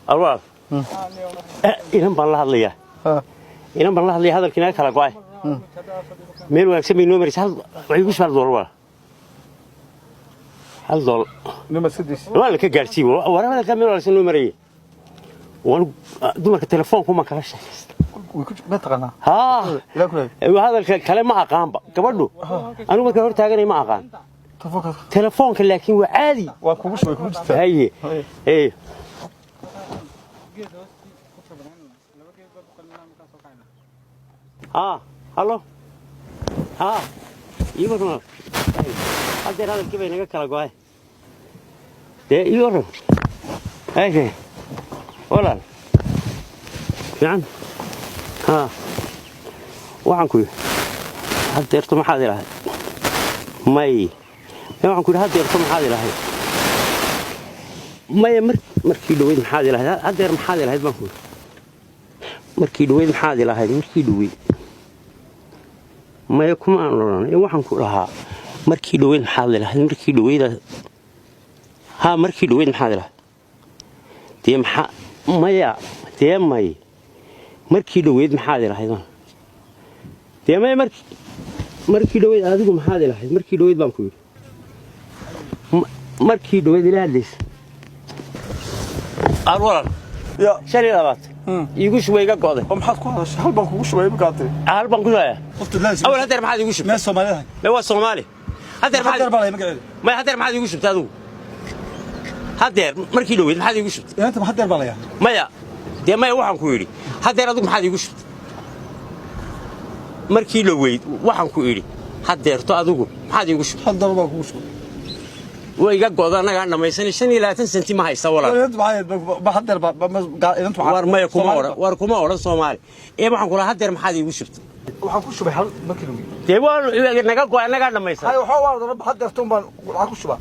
Alwalaal, inan baan la hadlayaa. Inan baan la hadlaya, hadalkii naga kala go'ay. Meel wanaagsan bay noo maraysa. Hal waxay igu shubay $1, walaal, $1. Nima sidiis. Waa la ka gaarsiiy war hadalkaa meel wanaagsan noo marayay. Waan dumarka telefoonkumaan kala sheekaysta. Way ku ma taqaanaa? Haa. Ilaa ku leeyahay. Hadalka kale ma aqaanba gabadhu, anigu markaan hor taaganay ma aqaan. Telefoonka. Telefoonka laakiin waa caadi. Waa kugu shubay, kugu jirtaa. Haye. Haye. Ee, haa, hallo, haa, ii warran. Haddeer hadalkii bay naga kala go'ay. Dee ii warran. Haye walaal, fiican. Haa, waxaan ku yidhi haddeerto maxaad ilahay? May, waxaan ku yidhi haddeerto maxaad ilahay? Maya, markii dhaweyd maxaad ilahayd? Haddeer maxaad ilahayd baan ku yidhi. Markii dhaweyd maxaad ilahayd? Markii dhaweyd maya kuma aan odhan. Ee waxaan ku dhahaa markii dhaweyd maxaad ilahayd? Markii dhaweyda, haa, markii dhaweyd maxaad ilahayd? Dee maxaa? Maya, dee may, markii dhaweyd maxaad ilahayd? Dee maya, markii dhaweyd adigu maxaad ilahayd? Markii dhaweyd baan ku yidhi. Markii dhaweyd ila hadlaysa walaal. Ya. 25 iigu shubay, iga go'day. Oo maxaad ku hadashay? Hal baan kugu shubay imika tiri. Hal baan ku shubaya. Qofta laa. Awal haddeer maxaad iigu shubtay? Meel Soomaaliya. May, waa Soomaali. Haddeer maxaad maxaad baa lay magaceedu? May, haddeer maxaad iigu shubtay adigu? Haddeer markii dhaweyd maxaad iigu shubtay? Inanta maxaad baa layaa? Maya, dee maya, waxaan ku idhi haddeer adigu maxaad iigu shubtay? Markii dhaweyd waxaan ku idhi haddeerto adigu maxaad iigu shubtay? $1 baan kugu shubay. Way iga go'da, annagaan dhammaysanay. 25 senti ma haysta, walaal. Inanta maxay ba haddeer ba inanta maxaa? War maya, kuma odhan. War kuma odhan Soomaali. Ee waxaan ku lahaa haddeer maxaad iigu shubtay? Waxaan ku shubay hal markii dhaweyd. Dee waa naga go'ay, annagaan dhammaysanay. Hay, waxa waa haddeerto baan waxaan ku shubaa.